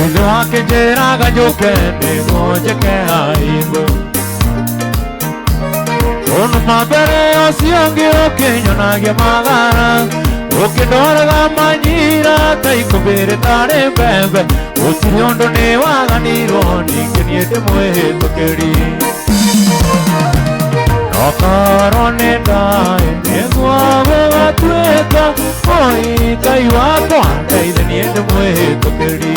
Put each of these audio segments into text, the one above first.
Ithe wakĩnjĩraga njũke nĩguo njĩke aibu. Ũnuma mbere ũcio ũngĩ ũkĩnyonagia mathara, ũkĩndoraga manyira ta ikũmbĩ rĩtarĩ mbembe, gũtirĩ ũndũ nĩ waganirwo ningĩ niĩ ndĩmwĩhĩtũkĩri. Nokorwo nĩ ndaĩ nĩguo gũgatuĩka, oi Ngai wakwa ndeithe niĩ ndĩmwĩhĩtũkĩri.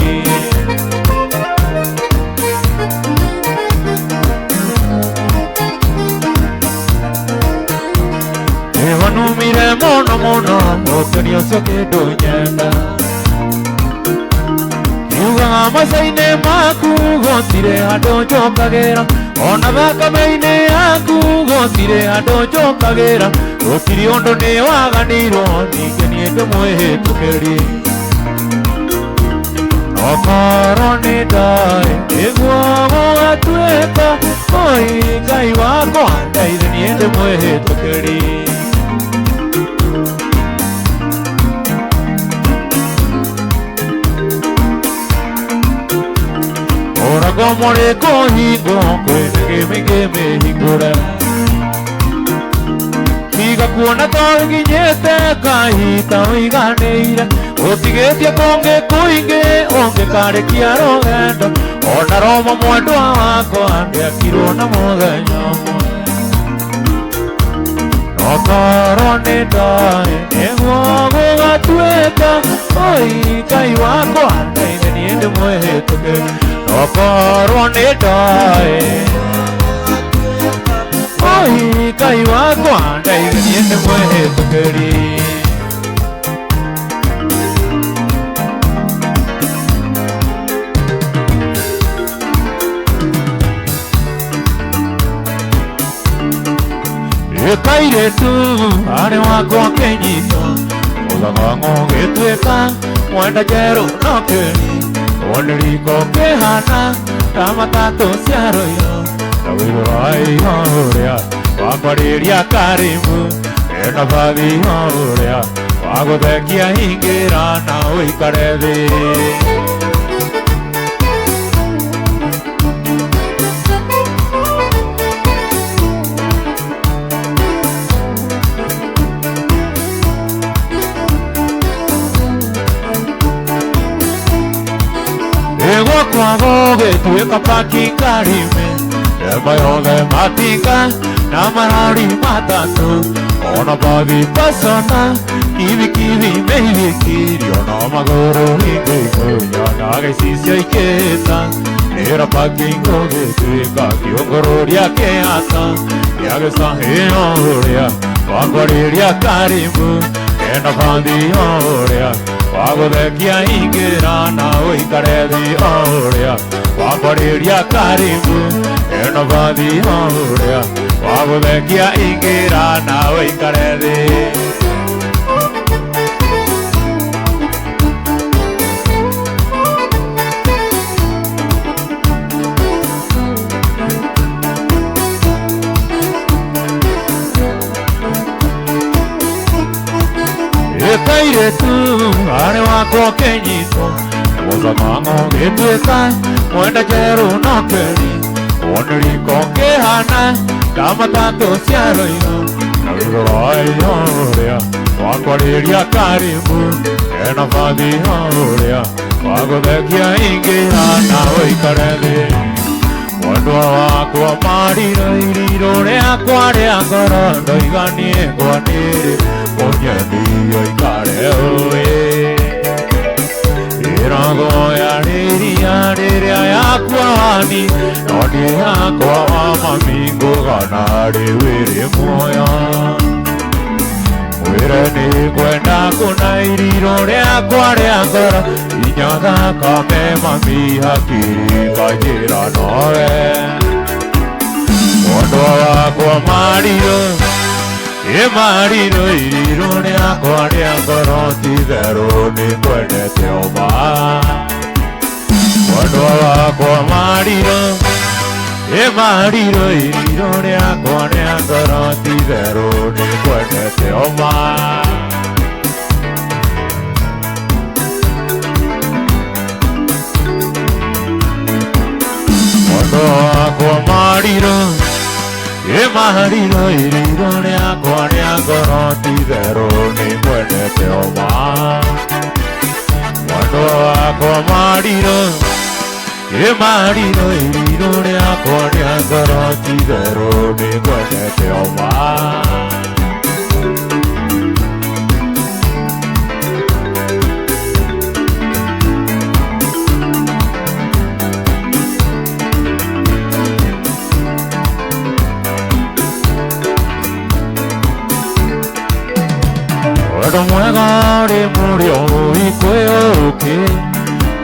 Nĩwanumire mũno mũno ũkeni ũcio kĩndũ nyenda, kiugaga maica-inĩ maku gũtirĩ handũ njũkagĩra, ona thakame-inĩ yaku gũtirĩ handũ njũkagĩra, gũtirĩ ũndũ nĩ waganirwo ningĩ niĩ ndĩmwĩhĩtũkĩri. Nokorwo nĩ ndaĩ nĩguo gũgatuĩka, oi Ngai wakwa ndeithe niĩ ndĩmwĩhĩtũkĩri. Mũrango mũrĩ kũhingwo kwĩna kĩmĩngĩ mĩhingũre, tiga kuona ta ũnginyĩte kahinda ũiganĩire, ũtigĩtie kũngĩ kũingĩ ũngĩkarĩkia rũgendo, ona Roma mwendwa wakwa ndĩakirwo na mũthenya ũmwe. Nokorwo nĩ ndaĩ nĩguo gũgatuĩka, oi Ngai wakwa ndeithe niĩ ndĩmwĩhĩtũkĩri. Nokorwo nĩ ndaĩ, oi Ngai wakwa ndeithe niĩ ndĩmwĩhĩtũkĩri. Ĩkairĩtu arĩ wakwa kĩnyitwo, mũthang'o ũgĩtuĩka mwenda njerũ no kĩri, wone riko kĩhana ta matatũ cia rũiro, na wĩrũrai ũrĩa wakwarĩria karibu, ena bathi ũrĩa wa gũthekia ingĩra na ũikare thĩ. Gwakwa gũgĩtuĩka paki karime, ema yothe matinga na marori matatũ, ona bathi pasona kibikibi mĩithikiri, ona magũrũ ingĩikunya na gĩcicio ikĩta, nĩra parking gũgĩtuĩka kĩũngũrũria kĩata, gĩagĩcahĩo ũrĩa wakwarĩria karibu, ena bathi ũrĩa wa gũthekia ingĩra na ũikare thĩ ũrĩa wakwarĩria karibu, ena bathi ũrĩa wa gũthekia ingĩra na ũikare thĩ. Ĩkairĩtu arĩ wakwa kĩnyitwo, mũthang'o gĩtuĩka mwenda njerũ no kĩri, wone riko kĩhana ta matatũ cia rũiro, na wĩrũrai ũrĩa wakwarĩria karibu, ena bathi ũrĩa wa gũthekia ingĩra na ũikare thĩ. Mwendwa wakwa mariro irirũ rĩakwa rĩa ngoro, ndoiga niĩ ngwanĩrĩ ũnyendio ikare ũĩ. Ĩrago ya rĩria rĩrĩa yakwa wani, no niĩ yakwa wa mami ngũgana rĩu ĩrĩ muoyo. Mwĩre nĩ ngwenda kũna irirũ rĩakwa rĩa ngoro, inya thakame mami hakiri kanjĩra nowe. Mwendwa wakwa marirũ, ĩ marirũ irirũ rĩakwa rĩa ngoro, ti-itherũ nĩ ngwendete ũma. Mwendwa wakwa marirũ, ĩ marirũ irirũ rĩakwa rĩa ngoro, ti-itherũ nĩ ngwendete ũma. Mwendwa wakwa mariro ĩ mariro iriro rĩakwa rĩa ngoro ti-itherũ nĩngwendete oma. Mwendwa wakwa mariro ĩ mariro iriro rĩakwa rĩa ngoro ti-itherũ nĩngwendete oma. Wendo mwega ũrĩ mũrĩo ũikwĩ ũkĩ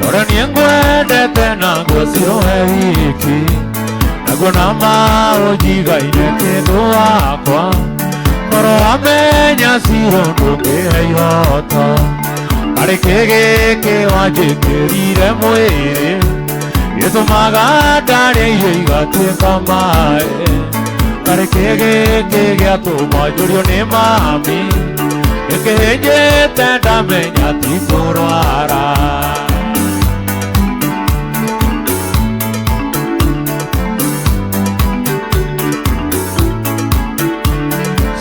tondũ niĩ ngwendete na nguo ciohe wiki naguo na maũnjigaine kĩndũ wakwa ngoro wamenya ciro ndũngĩhe ihoto karĩ kĩ gĩkĩ wanjĩkĩrire mwĩrĩ gĩtũmaga ndarĩa irio igatuĩka maĩ karĩ kĩ gĩkĩ gĩatũma njũrio nĩ mami gĩkĩhĩnjĩte ndamenya ti kũrwara.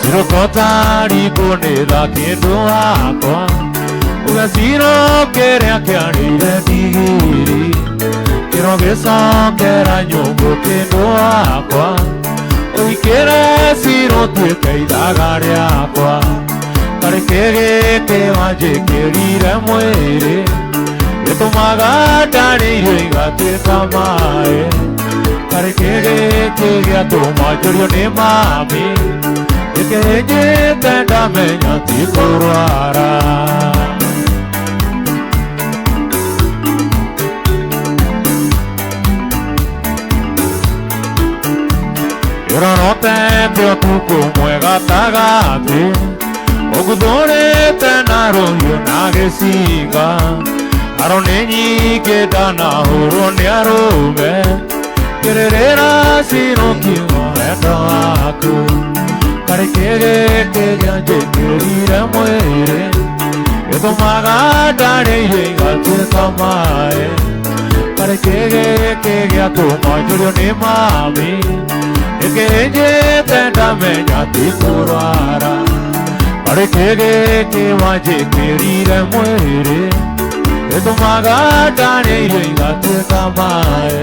Cirokota rikũnĩtha kĩndũ wakwa uga ciro kĩrĩa kĩarĩire ndigiri kĩro gĩcokera nyũngũ kĩndũ wakwa ũikĩre ciro tuĩke ithaga rĩakwa karĩ kĩ gĩkĩ wanjĩkĩrire mwĩrĩ gĩtũmaga ndarĩa irio igatuĩka maĩ karĩ kĩ gĩkĩ gĩatũma njũrio nĩ mami gĩkĩhĩnjĩte ndamenya ti kũrwara. Ĩrorotete ũtukũ mwega gatagatĩ ũguthũrĩte na rũhiũ na gĩcinga haro nĩ nyingĩ ndanahũrwo nĩ arũme kĩrĩrĩra ciro kiugo wendo waku karĩ kĩ gĩkĩ gĩanjĩkĩrire mwĩrĩ gĩtũmaga ndarĩa irio igatuĩka maĩ karĩ kĩ gĩkĩ gĩatũma njũrio nĩ mami gĩkĩhĩnjĩte ndamenya ti kũrwara karĩ kĩ gĩkĩ wanjĩkĩrire mwĩrĩ gĩtũmaga ndarĩa irio igatuĩka maĩ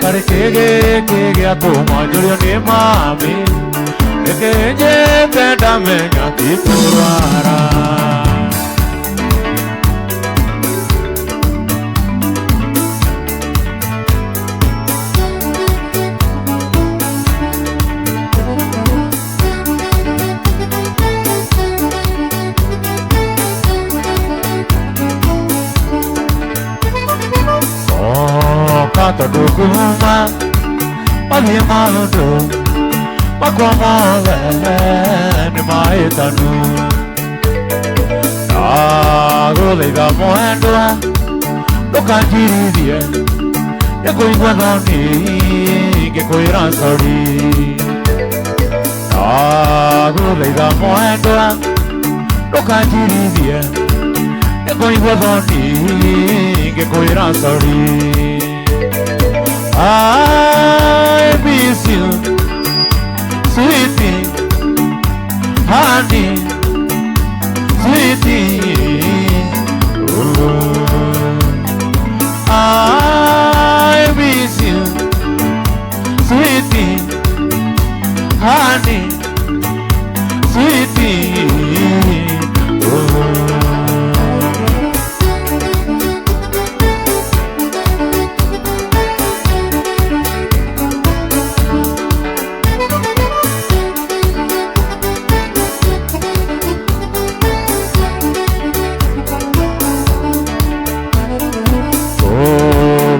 karĩ kĩ gĩkĩ gĩatũma njũrio nĩ mami gĩkĩhĩnjĩte ndamenya ti kũrwara. Coka tondũ kuma mathiĩ maũndũ makwa mothe nĩ mahĩtanu ndagũthaitha mwendwa ndũkanjirithie nĩ kũigua thoni ngĩkwĩra sorry ndagũthaitha mwendwa ndũkanjirithie nĩ kũigua thoni ngĩkwĩra sorry. I miss you, sweetie, honey, sweetie. Ooh. I miss you, sweetie, honey, sweetie. Ooh.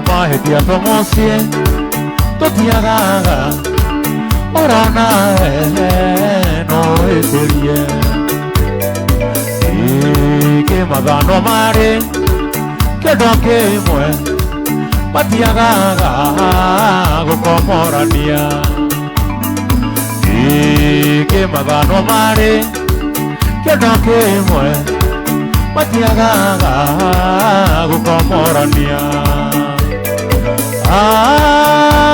Mahĩtia tũmũciĩ tũtiagaga ũrona we no wĩtĩrie ningĩ mathano marĩ kĩndũ kĩmwe matiagaga gũkomorania ningĩ mathano marĩ kĩndũ kĩmwe matiagaga gũkomorania. I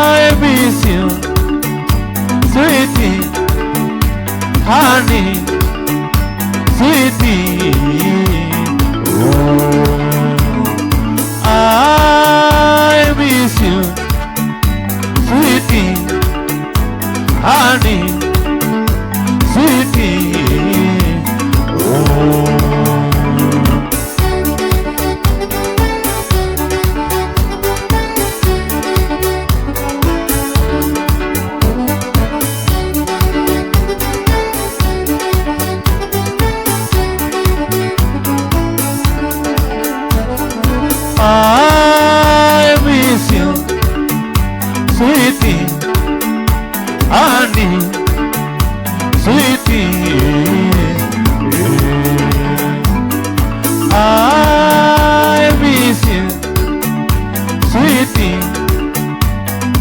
Sweetie,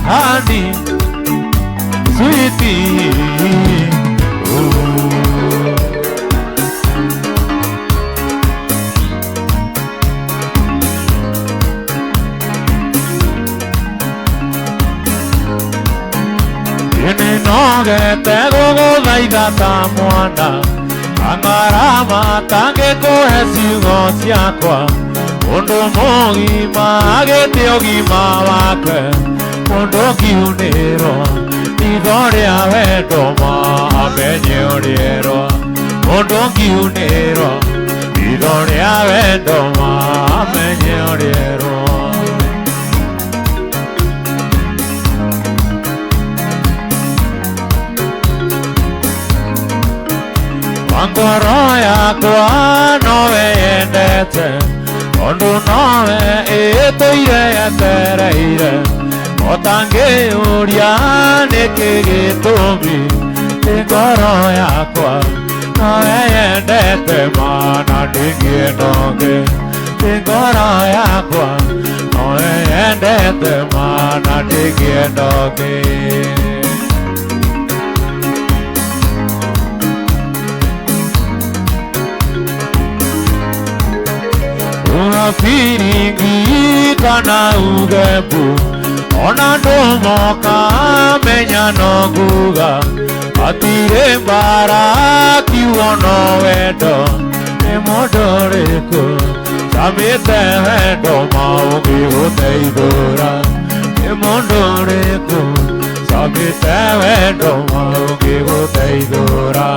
honey, sweetie, ooh. Nĩnogete gũgũthaitha ta mwana Kang'arama tangĩkũhe ciugo ciakwa Mũndũ mũgima agĩte ũgima wake Mũndũ kiunĩrwo itho rĩa wendo ma amenye ũrĩerwo Mũndũ kiunĩrwo itho rĩa wendo ma amenye ũrĩerwo Ngoro yakwa nowe yendete Tondũ nowe ĩtũire yetereire Ũtangĩũria nĩkĩ gĩtũmi Ngoro yakwa nowe yendete mana ndingĩenda ũngĩ Ngoro yakwa nowe yendete mana ndingĩenda ũngĩ Firingi kana ugembu ona ndũmoka menya no nguga hatirĩ mbara kiugo no wendo nĩ mũndũ ũrĩkũ camĩte wendo maũngĩgũteithũra nĩ mũndũ ũrĩkũ camĩte wendo maũngĩgũteithũra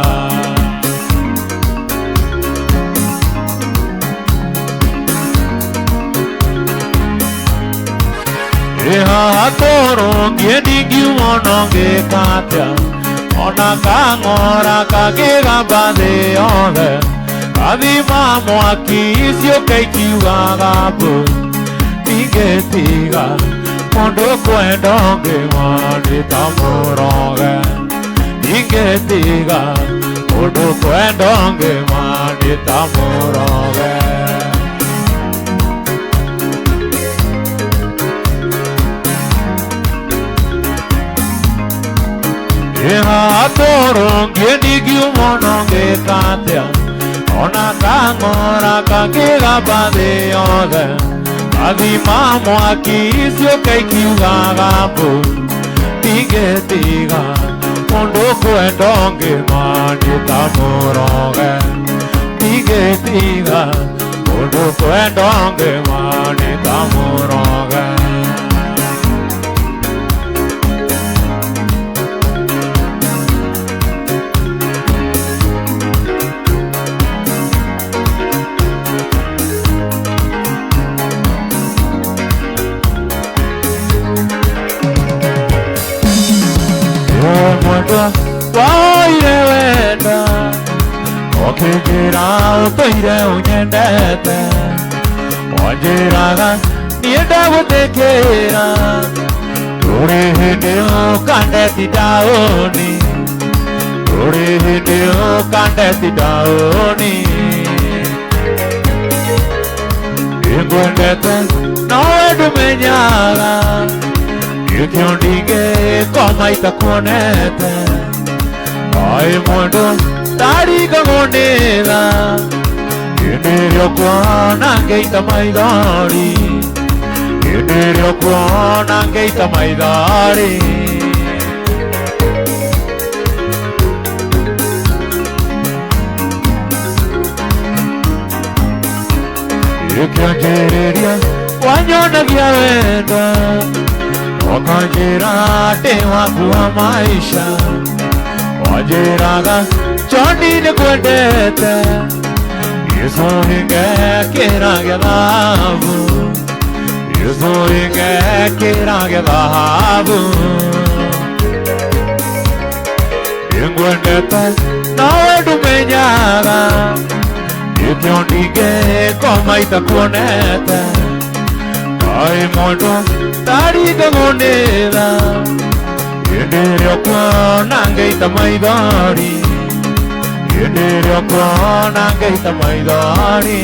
Haha tũrũngiĩ ndingiuma ona ngĩka atĩa Ona kang'ora kangĩgamba thĩ yothe Gathima mwaki ciũke ikiugaga mbu Ndingĩtiga mũndũ kwenda ũngĩ nĩ ta mũroge Ndingĩtiga mũndũ kwenda ũngĩ nĩ ta mũroge Haha tũrũngiĩ ndingiuma ona ngĩka atĩa Ona kang'ora kangĩgamba thĩ yothe Gathima mwaki ciũke ikiugaga mbu Ndingĩtiga mũndũ kwenda ũngĩ nĩ ta mũroge Ndingĩtiga mũndũ kwenda ũngĩ nĩ ta mũroge Waoire wendo ũkĩnjĩra ũtũire ũnyendete Wanjĩraga niĩ ndagũtĩkĩra Ndũrĩ hĩndĩ ũkandeti taũni Ndũrĩ hĩndĩ ũkandeti taũni Nĩngwendete nowe ndũmenyaga Nĩkĩo ndingĩkoma itakuonete Kaĩ mũndũ ndarigagwo nĩ tha Hĩndĩ ĩrĩa ũkuona ngĩita maithori Hĩndĩ ĩrĩa ũkuona ngĩita maithori Gĩkĩanjĩrĩria wanyonagia wendo Ũkanjĩra ndĩ waku wa maisha Wanjĩraga Johnny nĩngwendete Gĩcũhĩ ngekĩra gĩa thahabu Gĩcũhĩ ngekĩra gĩa thahabu Nĩngwendete nowe ndũmenyaga Nĩkĩo ndingĩkoma itakuonete Kaĩ mũndũ ndarigagwo nĩ tha Hĩndĩ ĩrĩa ũkuona ngĩita maithori Hĩndĩ ĩrĩa ũkuona ngĩita maithori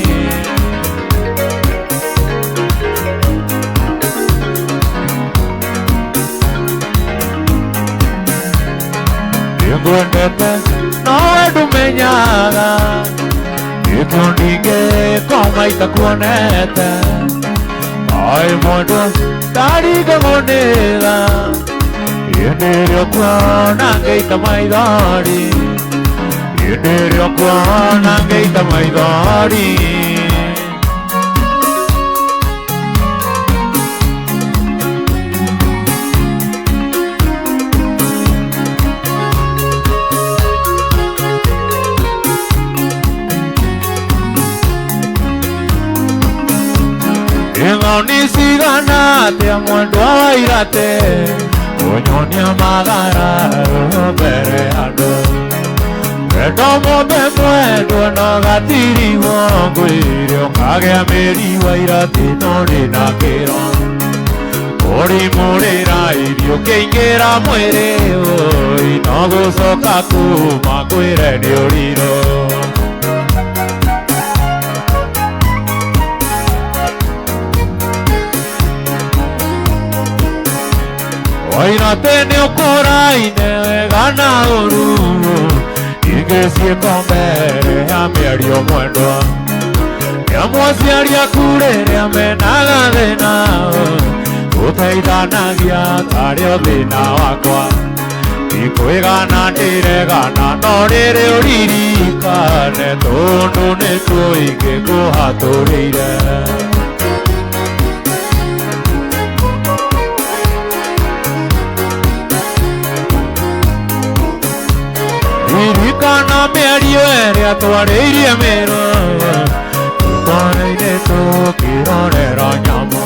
Nĩngwendete nowe ndũmenyaga Gĩkĩo ndingĩkoma itakuonete Ai mwendwa ndaringagwo nĩ tha Hĩndĩ ĩrĩa ũkuona ngĩita maithori Hĩndĩ ĩrĩa ũkuona ngĩita maithori Ng'oni cigana atĩa mwendwa wa irate Ũnyonia mathara mbere andũ Wendo mũmbe mwendwa no gatirigwo ngwĩre ũkagĩa mĩri wa irate no ndĩna kĩro Ũrimũrĩra irio ũkĩingĩra mwĩrĩ ũi no gũcoka kuma ngwĩre nĩ ũrirũ Wairate nĩ ũkũraine wega na ũru Ingĩ ciĩko mbere ya mĩario mwendwa Nĩamu aciari aku rĩrĩa menaga thĩna Gũteithanagia tarĩ o thĩna wakwa Ndikwĩgana ndĩregana no rĩrĩ ũririkane Tondũ nĩ tũingĩ ngũhatũrĩire Ririkana mĩario ĩrĩa twarĩirie mĩro Tũtwara-inĩ tũkĩrorera nyamũ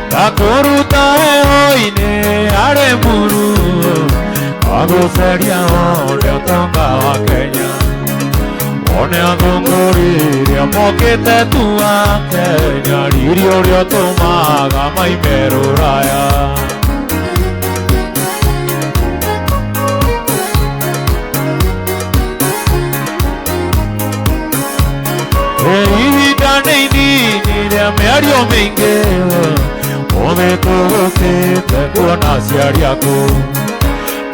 Ndakũruta heho-inĩ arĩ muru Agũceria wone ũtonga wa Kenya Wone athũngũ rĩrĩa mokĩte tu a Kenya Riri ũrĩa ũtũmaga maime rũraya Ihinda nĩ inini rĩa mĩario mĩingĩ Ũmũthĩ tũgũkĩte kuona aciari aku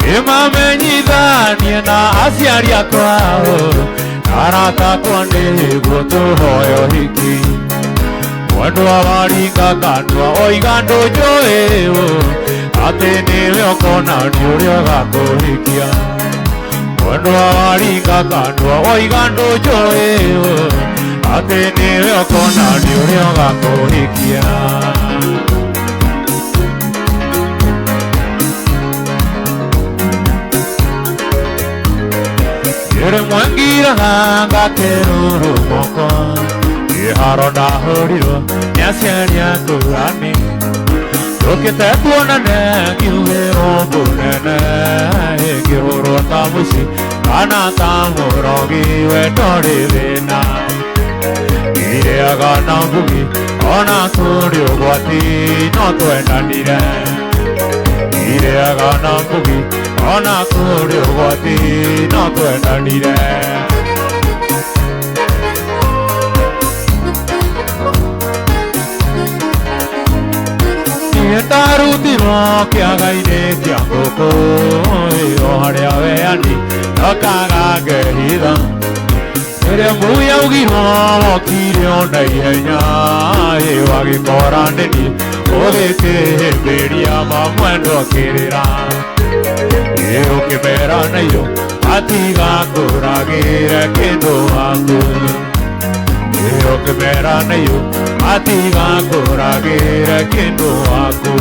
Nĩmamenyithanie na aciari akwa Arata akwa nĩguo tũhoe ũhiki Mwendwa waringa kanua oiga ndũnjũĩ Atĩ nĩwe ũkona nĩ ũrĩa ũgakũhikia Mwendwa waringa kanua oiga ndũnjũĩ Atĩ nĩwe ũkona nĩ ũrĩa ũgakũhikia Rĩmwe ngiraga ngakĩrurumũka Kĩharo ndahũrirwo nĩ aciari aku ani Tũkĩte tuonane ngiugĩrwo mbu nene Ngĩhũrwo ta mũici kana ta mũrogi wendo ndũrĩ thĩna Irĩaga na ngugi ona kũrĩ ũgwati no twendanire Irĩaga na ngugi ona kũrĩ ũgwati no twendanire Niĩ ndarutirwo kĩaga-inĩ kĩa ngũkũ o harĩa weani ndokaga ngehitha Rĩrĩa ngui yaugirwo wokire o na ihenya wagĩkora nĩ niĩ ũgĩkĩhĩmbĩria mamwendwa kĩrĩra Ũkĩmera na irio matigakũragĩre kĩndũ waku Ũkĩmera na irio matigakũragĩre kĩndũ waku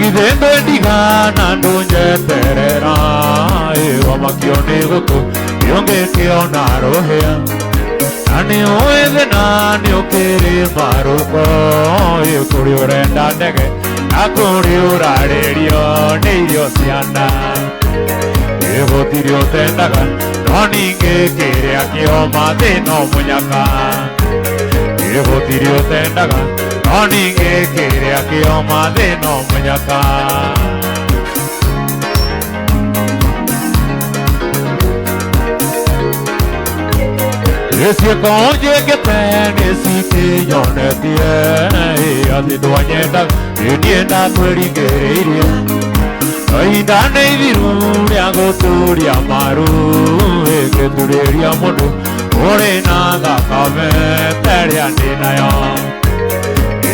Githĩ ndwendiga na ndũnjeterera Wamakio nĩ gũtũ ũngĩkĩona rũhĩa Na nĩ ũĩ thĩna nĩ ũkĩrĩ marũko Kũrĩ ũrenda ndege na kũrĩ ũrarĩrio nĩ irio ciana Gũtirĩ ũtendaga no ningĩ kĩrĩa kĩoma thĩna mũnyaka Gũtirĩ ũtendaga no ningĩ kĩrĩa kĩoma thĩna mũnyaka Ciĩko njĩkĩte nĩ cikĩnyonetie atĩ ndwanyendaga niĩ ndakwĩringĩrĩirie ihinda nĩ ithiru rĩa gũturia maru ĩngĩturĩria mũndũ ũrĩ na thakame ta ĩrĩa ndĩ nayo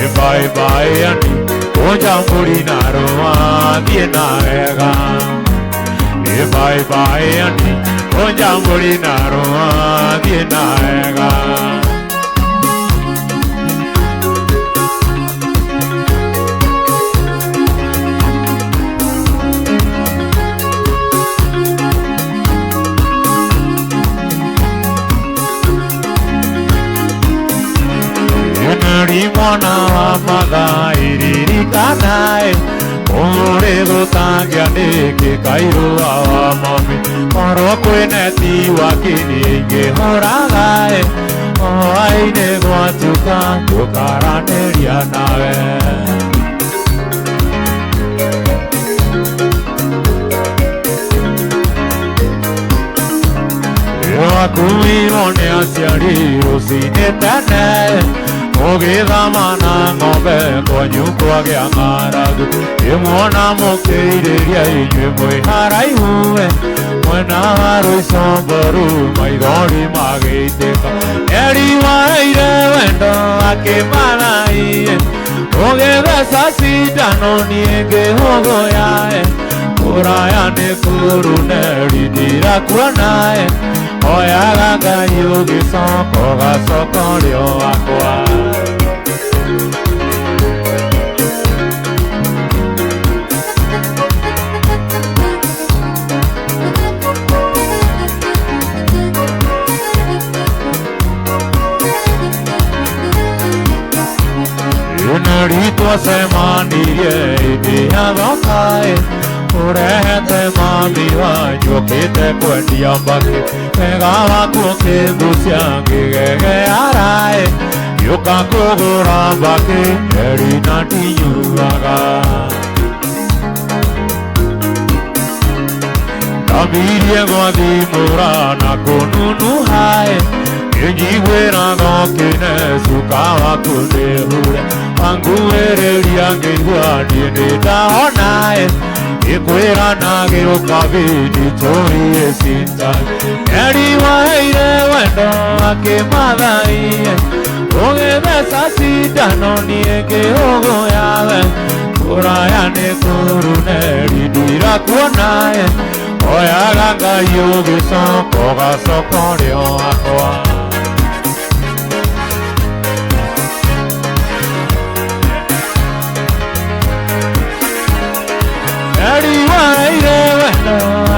ĩmbaĩmbaĩ yani kũnja mbũri na rũa thiĩ na wega ĩmbaĩmbaĩ yani kũnja mbũri na rũa thiĩ na wega. Mwana wa Mathai ririkanae ũrĩ gũtangia nĩkĩ kairũa wa mami korwo kwĩna ti wakini ingĩhũragae hwaĩ-inĩ gwatuka tũkaranĩria nawe. Wakuirwo nĩ aciari rũcinĩ tene ũgĩthama na ng'ombe kwanyu kwagĩa ng'aragu ĩmuona mũkĩirĩria inyuĩ mwĩ haraihu mwena wa Rũicomboru maithori magĩitĩka eri waheire wendo akĩmathaiye ũgĩtheca cindano niĩ ngĩhũgũyae kũraya nĩ kũrune ndirakuonae oyaga Ngai ũgĩcoka ũgacoka ũrĩo wakwa. Twacemanirie hĩndĩ ya thokaĩ ũrehete mami wanyu ũkĩte kwendia mbakĩ wega waku ũkĩngucia ngĩgegearaĩ gĩũka kũgũra mbakĩ eri na ndinyuaga ndambirie gwathimũra na kũnunuhaĩ ngĩnjiguĩraga ũkĩne cuka waku ndĩhure anguĩrĩria ngĩigua niĩ nĩndahonaĩ ĩkwĩra na gĩũka bindi tũiye cinta eri waheire wendo akĩmathaiye ũgĩtheca cindano niĩ ngĩhũgũyawe kũraya nĩ kũrune ndirakuonae oyaga Ngai ũgĩcoka ũgacoka ũrĩo wakwa.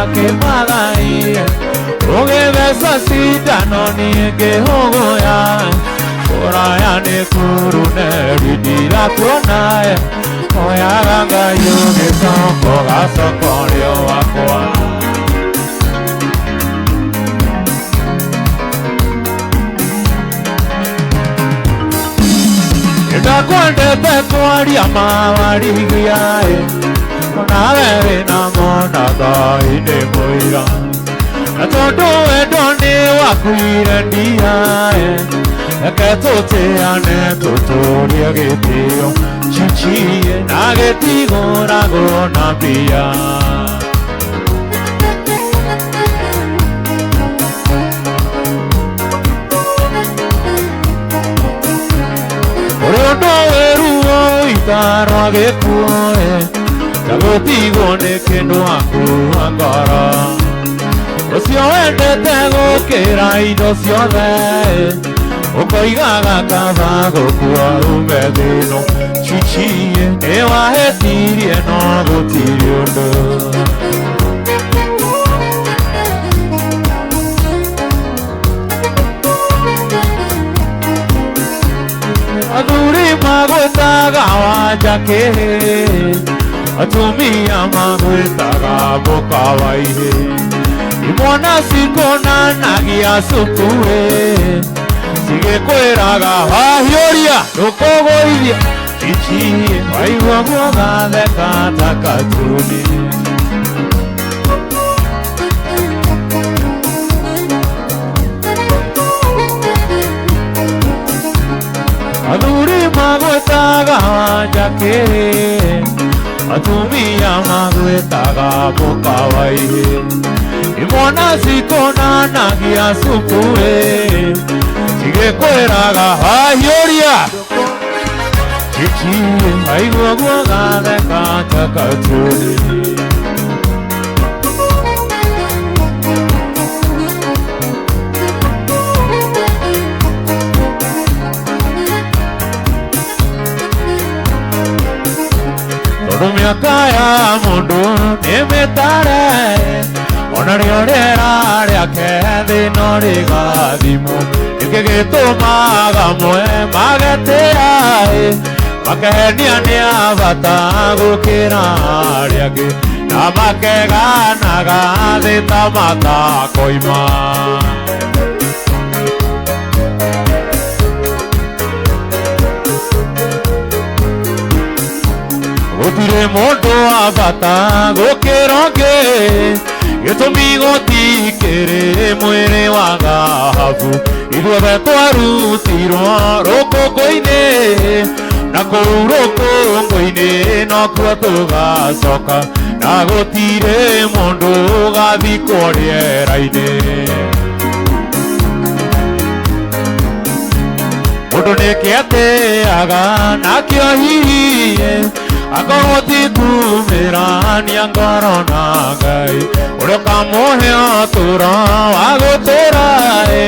Akĩmathaiye ũgĩtheca cindano niĩ ngĩhũgũya kũraya nĩ kũrune ndirakuonae oyaga Ngai ũgĩcoka ũgacoka ũrĩo wakwa. Ndakwendete kwaria mawarigiaĩ onawe wĩna mona Ngai nĩ mũira na tondũ wendo nĩ wakuire ndiae reke tũtĩane tũtũrie gĩtĩo chichie na gĩtigũragwo na mbia. Ũrĩ ũndũ wĩ ruo itarwa gĩkuũ gũtigwo nĩ kĩndũ akua ngoro ũcio wendete gũkĩra indo ciothe ũkoigaga kaba gũkua ume thĩno chichie nĩ wahĩtirie no gũtirĩ ũndũ. Athuri magwĩtaga wanja kĩhĩ atumia magwĩtaga mũka wa ihĩ imwana cikonanagia cukuĩ cigĩkwĩraga wahiũria ndũkũgũithia chichie waigua guothatheka ta katuni. Athuri magwĩtaga Wanjakĩ, atumia magwĩtaga mũka wa ihĩ. Imwana cikonanagia cuku ĩ, cigĩkwĩraga wahiũria chichi, aigua guo gatheka ta katuni. Tondũ mĩaka ya mũndũ nĩ mĩtare, ona rĩo rĩera rĩake thĩ no rĩgathimwo. Nĩkĩ gĩtũmaga mwe magetĩa ĩ, makehenia nĩ a bata gũkĩra arĩa angĩ, na makeganaga thĩ ta matakoima. Gũtirĩ mũndũ wa bata gũkĩra ũngĩ, gĩtũmi gũtikĩrĩ mwĩrĩ wa thahabu. Ithuothe twarutirwo rũkũngũ-inĩ, na kũu rũkũngũ-inĩ nokuo tũgacoka, na gũtirĩ mũndũ ũgathikwo rĩera-inĩ. Mũndũ nĩkĩ atĩaga nakĩo hihi, akorwo ti kumĩrania ngoro na Ngai, ũrĩa ũkamũhe ũtũũro wa gũtũũra ĩ,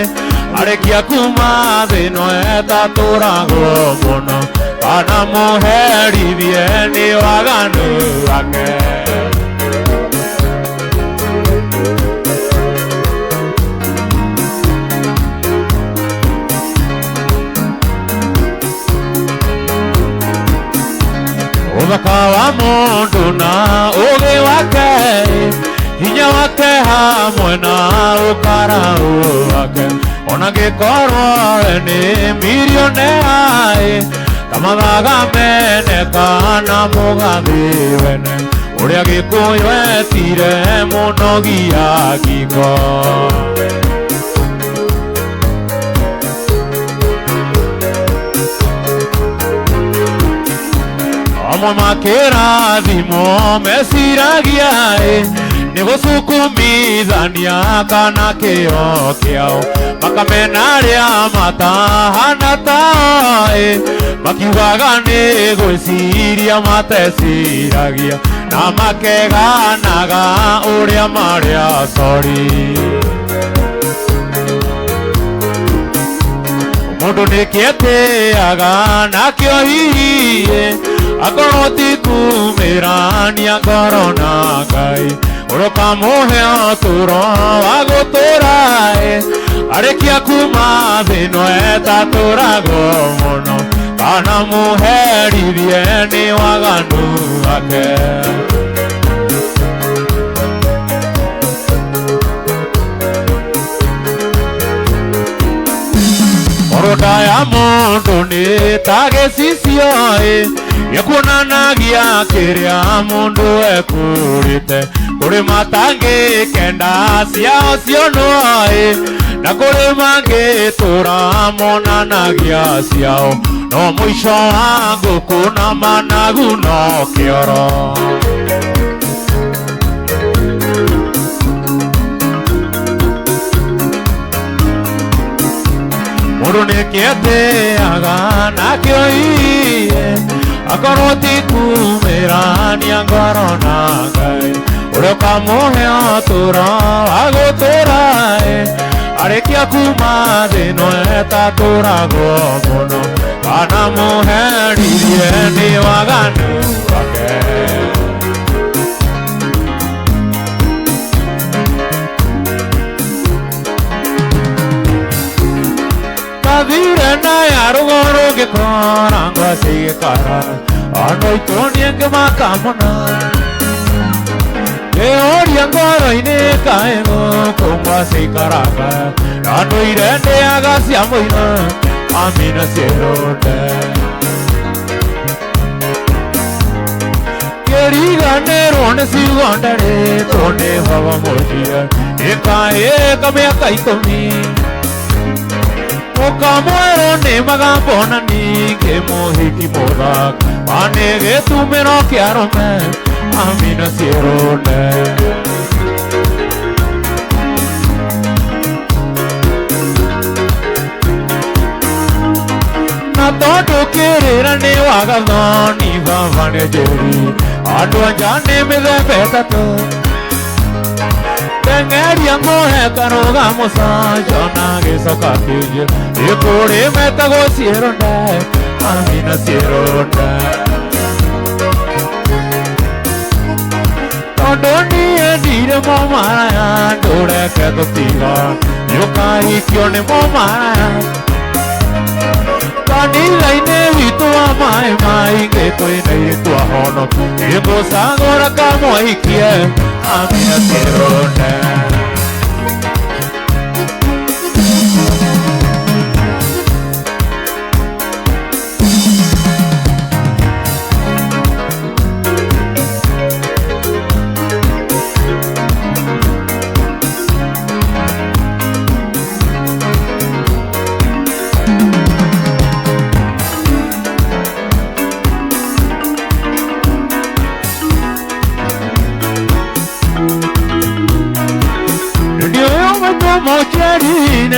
arĩkia kuma thĩ ĩno etatũragwo mũno, kana mũherithie nĩ waganu wake. Ũthaka wa mũndũ na ũũgĩ wake, hinya wake hamwe na ũkarau wake, ona gĩkorwo we nĩ milionea ĩ, ta mathaga mene kana mũgathĩ wene, ũrĩa Gĩkũyũ etire mũnogia ngingo. Amwe makĩrathimwo meciragia ĩ, nĩ gũcukumithania kana kĩo kĩao, makamena arĩa matahana tao ĩ, makiugaga nĩ gwĩciria mateciragia, na makeganaga ũrĩa marĩ acori. Mũndũ nĩkĩ atĩaga nakĩo hihi, akorwo ti kumĩrania ngoro na Ngai, ũrĩa ũkamũhe ũtũũro wa gũtũũra ĩ, arĩkia kuma thĩ ĩno etatũragwo mũno, kana mũherithie nĩ waganu wake. Oroda ya mũndũ nĩ ta gĩcicio ĩ, gĩkuonanagia kĩrĩa mũndũ ekũrĩte. Kũrĩ matangĩkenda ciao cionwo ĩ, na kũrĩ mangĩtũra monanagia ciao, no mũico wa ngũkũ na managu no kĩoro. Mũndũ nĩkĩ atĩaga nakĩo hihi, akorwo ti kumĩrania ngoro na Ngai, ũrĩa ũkamũhe ũtũũro wa gũtũũra ĩ, arĩkia kuma thĩ ĩno etatũragwo mũno, kana mũherithie nĩ waganu wake. Ndathire na ya rũgũrũ ngĩkora ngwacĩ igĩkara, andũ aitũ niĩ ngĩmaka mũno. Ngĩũria ngoro-inĩ kaĩ gũkũ ngwacĩ ikaraga, na ndũire ndĩaga cia mũino, amina ciĩrũnde. Ngĩriganĩrwo nĩ ciugo nderĩtwo nĩ baba mũnjia, ĩkaĩka mĩaka ikũmi. Mũkamwerwo nĩ magambo na niĩ maingĩ mũhiki mũthaka manĩ gĩtumĩro kĩa arũme amina ciĩrone. Na tondũ kĩrĩra nĩ wagathoni baba nĩ njĩri andũ anja nĩ mĩthemba ĩtatũ teng'eria ngũhe karũga mũcanjo na gĩcoka kĩnjĩ ĩkũrĩ metagwo ciĩrone amina ciĩrone. Tondũ niĩ ndirĩ mũmaraya ndũreke tũtiga nĩũkahikio nĩ mũmaraya kanitha-inĩ witũ wa maĩ maingĩ twĩna airĩtu ahonoku nĩngũcagũra kamũhikie amina ciĩrone.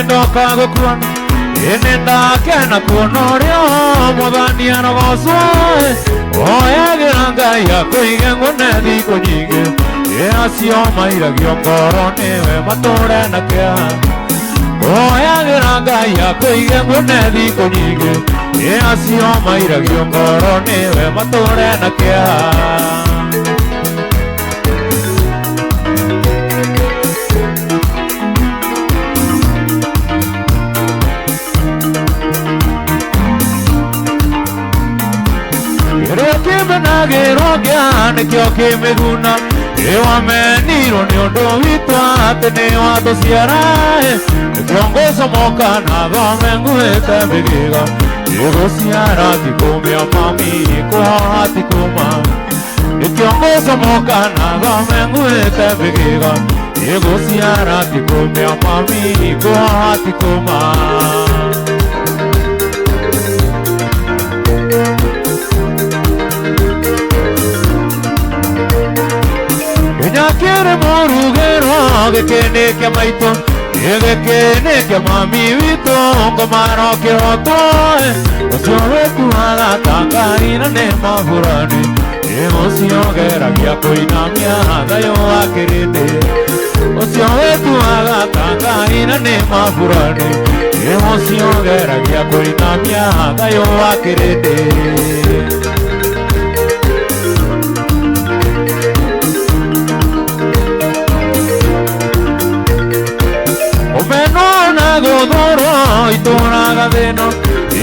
Ndoka gũkuona ĩnĩ ndakena kuona ũrĩa mwathani arogocwo oyagĩra Ngai akũige ng'une thikũ nyingĩ ĩ acio mairagio ngoro nĩwe matũre na kĩeha oyagĩra Ngai akũige ng'une thikũ nyingĩ ĩ acio mairagio ngoro nĩwe matũre na kĩeha. Kĩmenagĩrwo ngĩa nĩkĩo kĩmĩguna ĩwamenirwo nĩ ũndũ witũ atĩ nĩ watũciara nĩkĩo ngũcomoka na thome nguĩte mĩgĩga ĩgũciara ti kũmĩa mami kũhoha ti kũma nĩkĩo ngũcomoka na thome nguĩte mĩgĩga ĩgũciara ti kũmĩa mami kũhoha ti kũma. Nyakĩrĩ mũrugĩrwo gĩkĩ nĩ kĩa maitũ gĩkĩ nĩ kĩa mami witũ ngomaro kĩhotwo ũcio wĩkuaga ta Ngai na nĩ maburani ũcio geragia kũinamia thayũ wa kĩrĩndĩ ũcio wĩtuaga ta Ngai na nĩ maburani ũcio geragia kũinamia thayũ wa kĩrĩndĩ. Gũthũrwo itũraga thĩno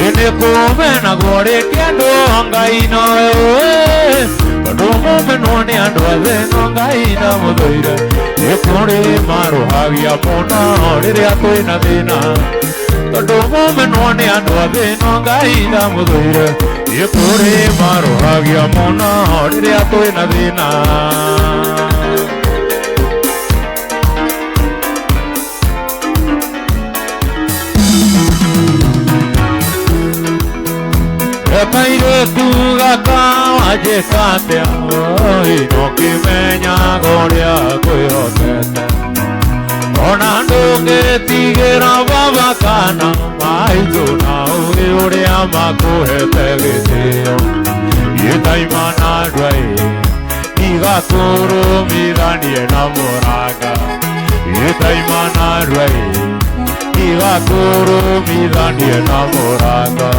ĩnĩ kũmenagwo rĩngĩ andũ Ngai nowe ũĩ tondũ mũmenwo nĩ andũ a thĩno Ngai ndamũthũire nĩ kũrĩ marũhagia mũno rĩrĩa twĩna thĩna tondũ mũmenwo nĩ andũ a thĩno Ngai ndamũthũire nĩ kũrĩ marũhagia mũno rĩrĩa twĩna thĩna. Kairĩtu gaka wanjĩka atĩa no kĩmenyaga ũrĩa kwĩhokete ona ndũngĩtigĩra baba kana maitũ na ũgĩ ũrĩa makũhete gĩtĩo gĩtaima na ndwaĩ igakũrũmithanie na mũranga gĩtaima na ndwaĩ igakũrũmithanie na mũranga.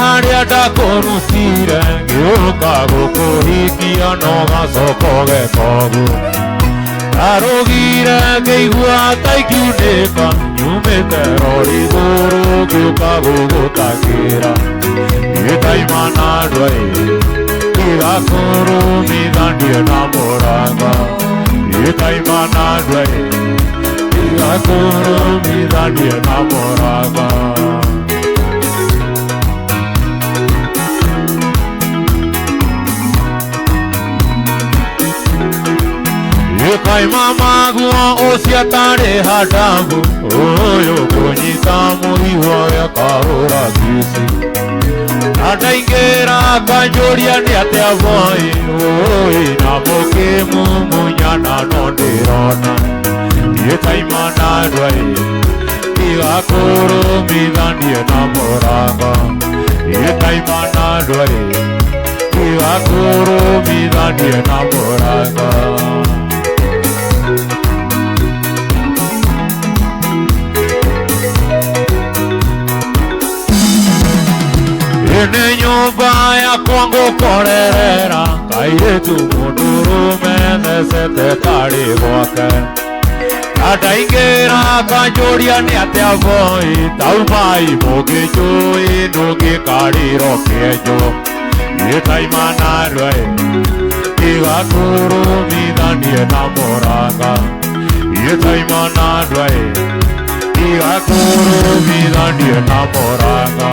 Harĩa ndakũrutire ngĩũka gũkũhikia no gacoka ũgeka ũguo ndarũgire ngĩigua ta ingiunĩka nyumĩte rori igũrũ ngĩũka gũgũtangĩra gĩtaima na ndwaĩ igakũrũmithanie na mũranga gĩtaima na ndwaĩ igakũrũmithanie na mũranga. Taima maguo ũcio atarĩ hadamu ũyũ kũnyita mũhigo akahũra kici na ndaingĩra akanjũria nĩ atĩa boy ũĩ na mũkĩmumunyana no ndĩrona niĩ taima na ndwaĩ tigakũrũmithanie na mũrango niĩ taima na ndwaĩ tigakũrũmithanie na mũrango. Ene nyũmba yakwa ngũkorerera kairĩtu mũndũrũme thecete tarĩ gwake na ndaingĩra akanjũria nĩ atĩa boy taumai mũngĩnjũĩ ndũngĩkarĩro kĩenjo niĩ taima na ndwaĩ tigakũrũmithanie na mũranga niĩ taima na ndwaĩ tigakũrũmithanie na mũranga.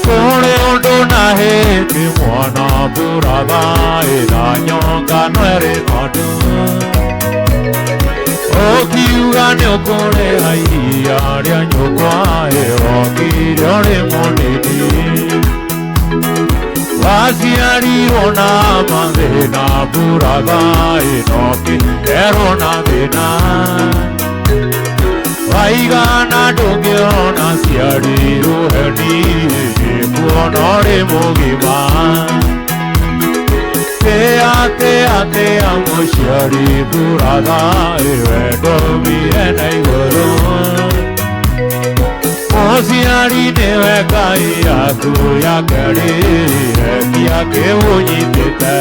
Kũrĩ ũndũ na hĩndĩ mwana buratha ĩna nyonga no ĩrĩ ng'ondu ũkiuga nĩ ũkũrĩha iria rĩa nyũkwa ĩrokire ũrĩ mũnini waciarirwo na mathĩna buratha ĩnoki erwo na thĩna waigana ndũngĩona ciarirwo heni kuona ũrĩ mũgima tĩa tĩa tĩa mũciari buratha wendo umire na igũrũ mũciari nĩwe Ngai yaku ya kerĩ rekia kĩũnyitĩte.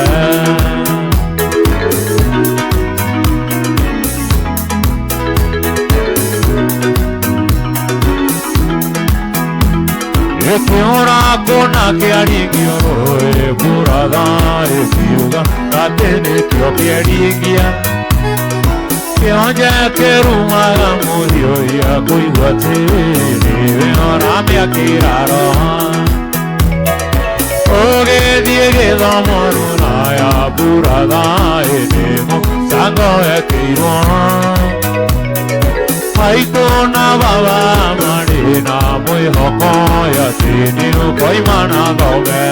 Gĩkĩũra kũna kĩaringio rũĩ buratha ĩkiuga atĩ nĩkĩo kĩaringia kĩonje kĩrumaga mũhiũhia kũigua atĩ nĩwe ũramĩakĩra roho ũgĩthiĩ gĩthomo rũraya buratha ĩnĩ mũcango wekĩirwo maitũ na baba marĩ na mwĩhoko atĩ nĩ ũkoima na thome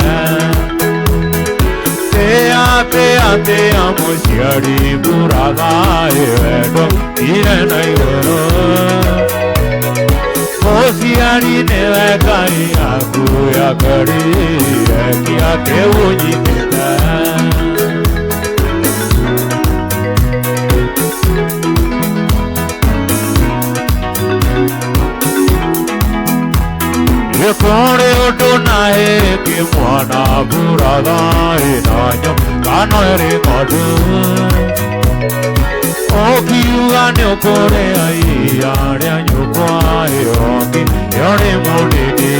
tĩa tĩa tĩa mũciari buratha wendo ire na igũrũ mũciari nĩwe Ngai yaku ya kerĩ rekia kĩũnyitĩte. Kũrĩ ũndũ na hĩngĩ mwana buratha ĩna nyoka no ĩrĩ ng'ondu ũkiuga nĩ ũkũrĩha iria rĩa nyũkwa ĩroki ĩrĩ mũnini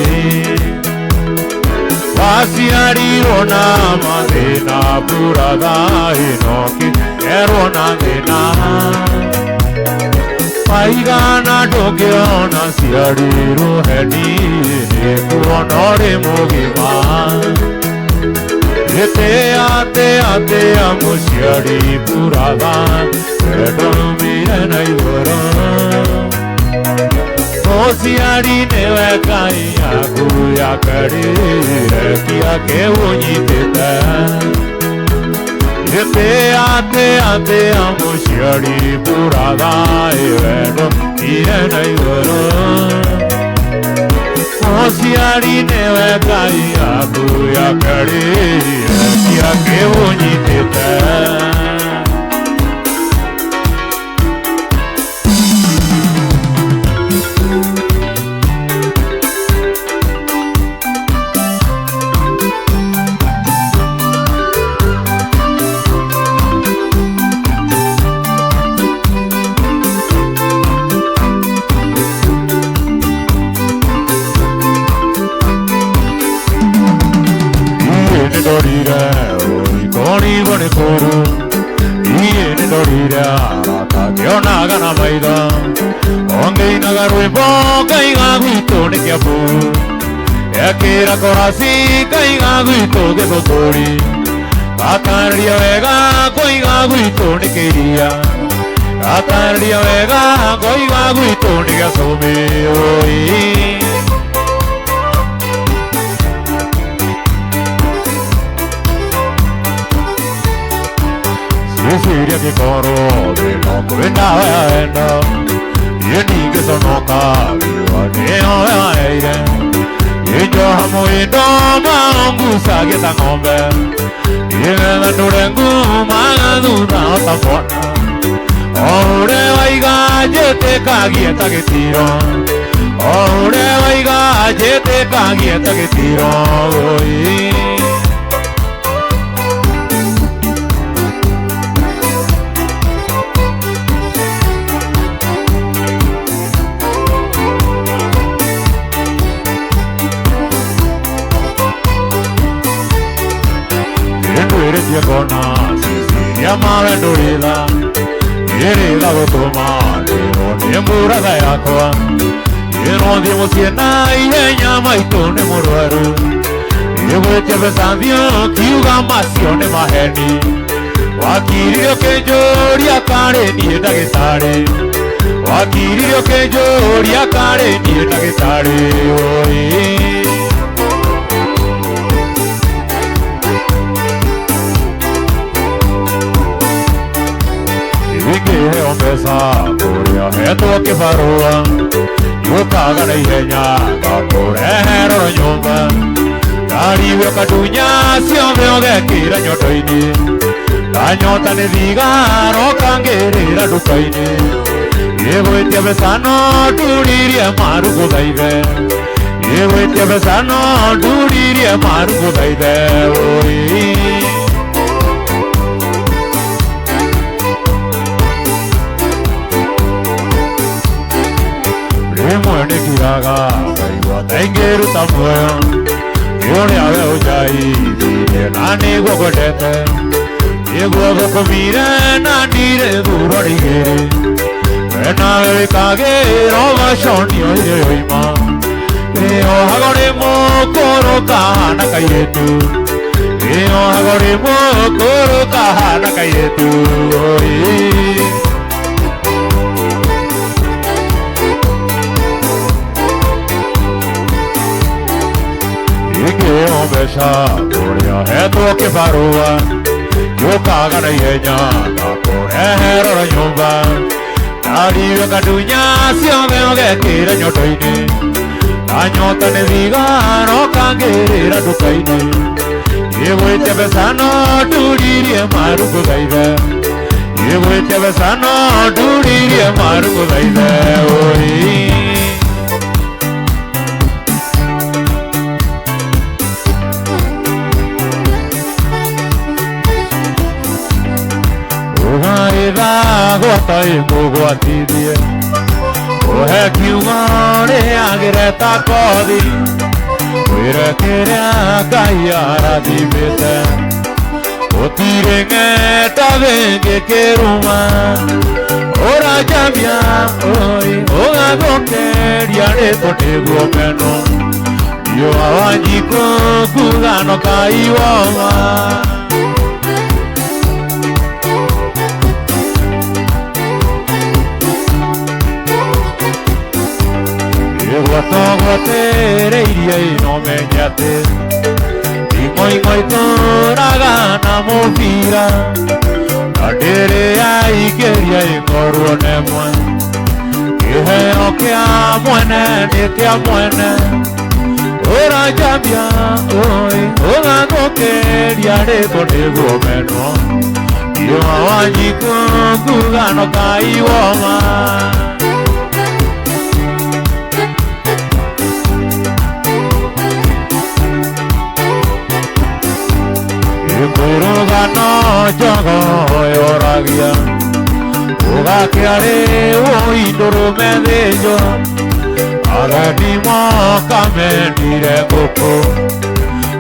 waciarirwo na mathĩna buratha ĩnoki erwo na thĩna waigana ndũngĩona ciarirwo heni nĩ kuona ũrĩ mũgima tĩa tĩa tĩa mũciari buratha wendo umire na igũrũ mũciari nĩwe Ngai yaku ya kerĩ rekia kĩũnyitĩte tĩa tĩa tĩa mũciari buratha wendo ire na igũrũ mũciari nĩwe Ngai yaku ya kerĩ rekia kĩũnyitĩte. Nĩ ndorire ũikorigwo nĩ kũru niĩ nĩ ndorire arata ngĩonaga na maitho Ongeinaga rwĩmbo ngaiga gwitũ nĩ Kĩambu, ekĩra korasi ngaiga gwitũ Gĩthũngũri, gatarĩria wega ngoiga gwitũ nĩ Kĩiria, gatarĩria wega ngoiga gwitũ nĩ Gĩacũmĩ oi. Ciciria gĩkorwo thĩna kwĩna wendo, niĩ ndingĩconoka riũa nĩyo waheire, injoha mũhĩndo maongucagia ta ng'ombe, nĩgetha ndũre ngumaga thutha o ta mwana, o ũrĩa waiga njĩtĩkagie ta gĩtiro, o ũrĩa waiga njĩtĩkagie ta gĩtiro oi. Ndwĩrĩtie ngona Cecilia mawe ndũrĩtha, ĩrĩtha gũtũma ndĩrwo nĩ mbũratha yakwa, ĩrothiĩ mũciĩ na ihenya maitũ nĩ mũrwaru, ĩgwĩtie mbeca thiũ kiuga macio nĩ maheni, wakirire ũkĩnjũria karĩ niĩ ndagĩtarĩ, wakirire ũkĩnjũria karĩ niĩ ndagĩtarĩ oi. Ingĩheo mbeca kũrĩa hetwo kĩbarũa, yũkaga na ihenya ngakũrehe roro nyũmba, ndariwe ũkandunya ciothe ũgekĩra nyondo-inĩ, ndanyota nĩ thigara ũkangĩrĩra nduka-inĩ, ĩgwĩtia mbeca no nduririe maru ngũthaithe, ĩgwĩtia mbeca no nduririe maru ngũthaithe oi. Rĩmwe nĩngiraga ngaigua ta ingĩruta muoyo, nĩ ũrĩa we ũnjaithirie na nĩguo ngwendete, nĩguo ngũkũmire na ndirĩ thurwa igĩrĩ, we nawe wĩkagĩra ũgaconio irio yoima, ĩyohago rĩ mũkũrũ kahana kairĩtu, ĩyohago rĩ mũkũrũ kahana kairĩtu oi. Ingĩheo mbeca kũrĩa hetwo kĩbarũa, yũkaga na ihenya ngakũrehe roro nyũmba, ndariwe ngandunya ciothe ũgekĩra nyondo-inĩ, ndanyota nĩ thigara ũkangĩrĩra nduka-inĩ, ĩgwĩtia mbeca no nduririe maru ngũthaithe, ĩgwĩtia mbeca no nduririe maru ngũthaithe oi. Ũgaĩtha gwata ĩkũgwatithie, ũhe kiugo rĩagĩre ta kothi, wĩre kĩrĩa Ngai arathimĩte, gũtirĩ ng'enda thĩngĩkĩruma, ũranjamia oi ũgathũkĩria rĩtwa nĩguo meno, riũa Wanjikũ kuga no Ngai woma. Ĩgwatogwatĩrĩirie ino menye atĩ ing'oing'o itũraga na mũbira, na ndĩrĩ yaingĩria ĩkorwo nemwe, kĩheo kĩa mwene nĩ kĩa mwene, ũranjambia oi ũgathũkĩria rĩtwa nĩguo menwo, riũa Wanjikũ kuga no Ngai woma. Ĩkwĩrũgano njogo yoragia, ũgakĩarĩ wũi ndũrũme thĩnjwo, ageni moka mendire ngũkũ,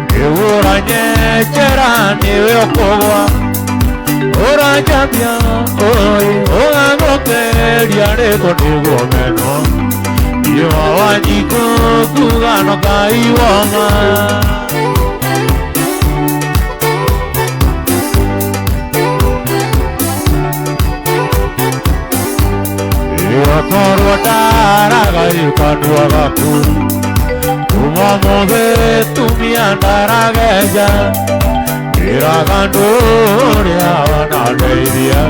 nĩguo ũranyenjera nĩwe ũkũgwa, ũranjambia oi ũgathũkĩria ũgathũkĩria rĩtwa nĩguo menwo Iwa Wanjikũ kuga no Ngai woma Iwakorwo ndaraga kanua gaku kuma mũthĩ tumia ndarageja ĩraga andũ ũrĩa wanandeithia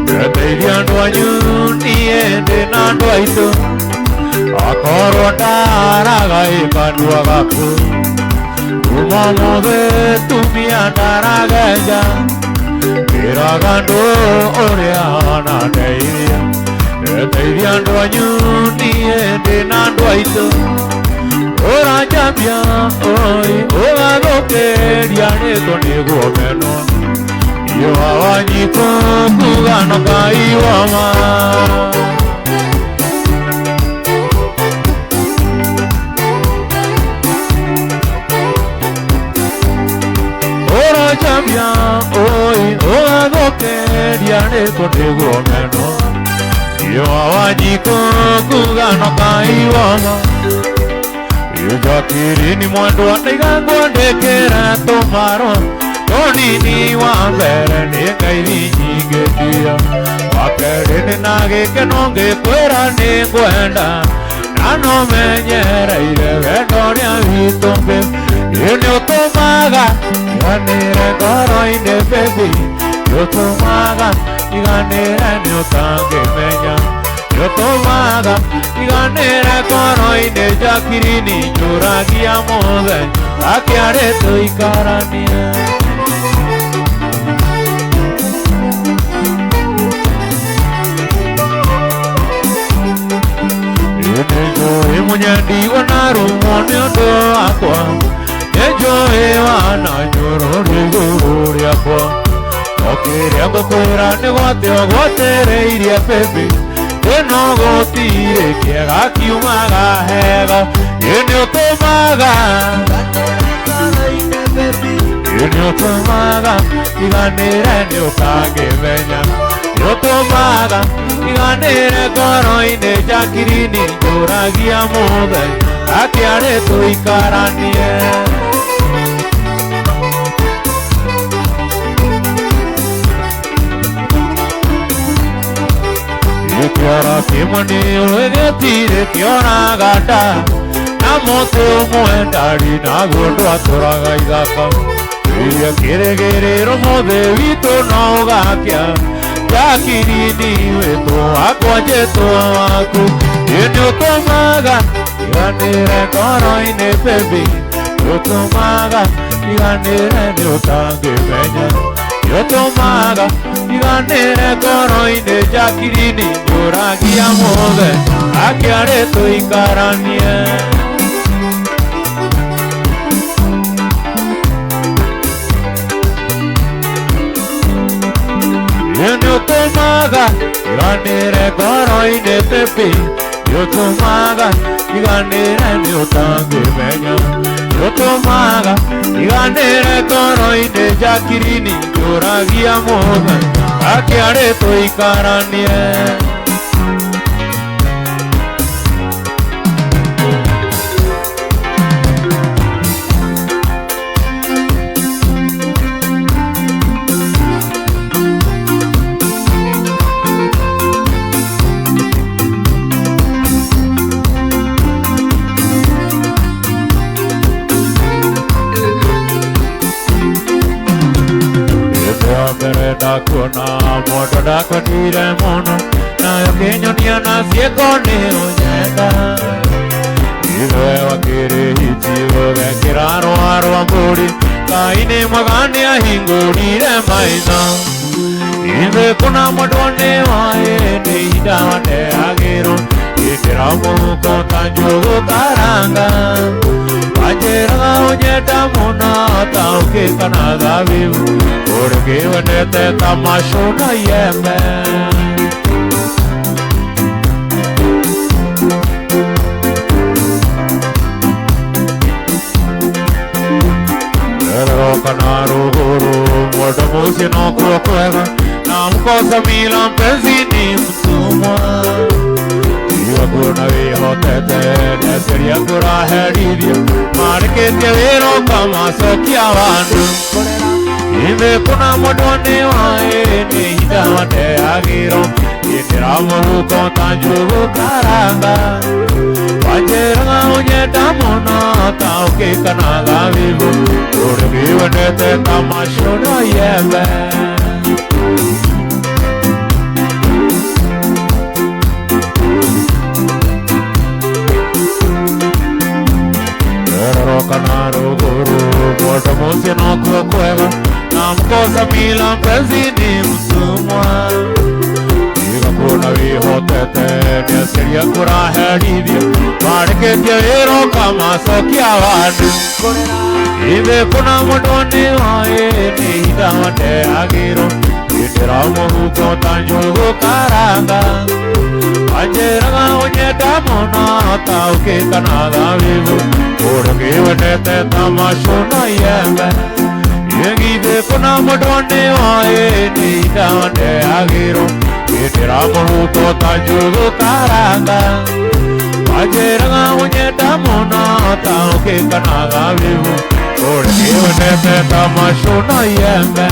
ndeithia andũ anyu niĩ ndĩ na andũ aitũ akorwo ndaraga kanua gaku kuma mũthĩ tumia ndarageja ĩraga andũ ũrĩa wanandeithia ndeithia andũ anyu niĩ ndĩ na andũ aitũ ũranjambia oi ũgathũkĩria rĩtwa nĩguo menwo Iwa Wanjikũ kuga no Ngai woma Ũranjambia oi ũgathũkĩria rĩtwa nĩguo menwo Iwa Wanjikũ kuga no Ngai woma Ijakiri mwendwa ndigangwandĩkĩra tũmarũa tũnini wa mbere nĩ ngeithi nyingĩtia wa kerĩ nĩ na gĩkeno ngĩkwĩra nĩ ngwenda na no menyereire wendo ũrĩa witũ baby ĩ nĩ ũtũmaga iganĩre ngoro-inĩ baby nĩ ũtũmaga iganĩre nĩ ũtangĩmenya nĩ ũtũmaga iganĩre ngoro-inĩ Jacqueline njũragia mũthenya akĩarĩ tũikaranie Nĩnjũĩ mũnyendi wanarumwo nĩ ũndũ wakwa nĩnjũĩ wananyũrũrio igũrũ rĩakwa no kĩrĩa ngũkwĩra nĩ gwate ũgwatereirie baby ĩno gũtirĩ kĩega kiumaga hega ĩ nĩ ũtũmaga ĩ nĩ ũtũmaga iganĩre nĩ ũtangĩmenya nĩ ũtũmaga iganĩre ngoro-inĩ Jacqueline njũragia mũthenya akĩarĩ tũikaranie Kĩoro kĩmwe nĩ ũĩ gĩtirĩ kĩoraga nda na mũtĩ ũmwe ndari naguo ndwatũraga ithaka iria kĩrĩgĩrĩrwo mũthĩ witũ no ũgakĩa Jacqueline wĩtwo wakwa njĩtwo waku ĩ nĩ ũtũmaga iganĩre ngoro-inĩ baby nĩ ũtũmaga iganĩre nĩ ũtangĩmenya nĩ ũtũmaga iganĩre ngoro-inĩ Jacqueline njũragia mũthenya akĩarĩ tũikaranie Ĩ nĩ ũtũmaga iganĩre ngoro-inĩ baby nĩ ũtũmaga iganĩre nĩ ũtangĩmenya nĩ ũtũmaga iganĩre ngoro-inĩ Jacqueline njũragia mũthenya akĩarĩ tũikaranie Ndakuona mwendwa ndakwendire mũno nayo kĩnyonia na ciĩko nĩ ũnyenda ithe wakĩrĩ hiti ũgekĩra rũa rwa mbũri Ngai nĩ mwega nĩahingũrire maitho ithe kũna mwendwa nĩ wa hĩndĩ ihinda waneagĩrwo ĩkĩra mũhuko ta njũgũ karanga wanjĩraga ũnyenda mũno ta ũkĩ kana thabibu ũrĩ wendete ta macũ na iembe Rerero kana rũgũrũ mwendo mũciĩ nokuo kwega na mkosa mila mpenzi ni mtu mũtũmwa. Tiga kuona wĩhotete neceria kũraherithia marĩkĩtie wĩra ũkamacokia wandu. Ithe kuna mũndũ nĩ waĩ nĩ ihinda wateagĩrwo ĩndĩra mũhuko ta njũgũ karanga. Wanjĩraga ũnyenda mũno ta ũkĩkana thabibũ ũrĩkĩwendete ta macuno yembe. Rororo kana rũgũrũ mũndũ mũciĩ nokuo kwega na mkosa mila mpenzi ni mtumwa. Tiga kuona wĩhotete nĩaciria kũraherithia marĩkĩtie wĩra ũkamacokia wandu. Ithe kuna mũndũ nĩ waĩ nĩ ihinda wateagĩrwo ĩndĩra mũhuko ta njũgũ karanga. Wanjĩraga ũnyenda mũno ta ũkĩkana thabibũ ũrĩkĩwendete ta macuno yembe. Githĩ kuna mũndũ nĩ waĩ nĩ ihinda wateagĩrwo ĩndĩra mũhuko ta njũgũ karanga. Wanjĩraga ũnyenda mũno ta ũkĩkana thabibũ ũrĩkĩwendete ta macuno yembe.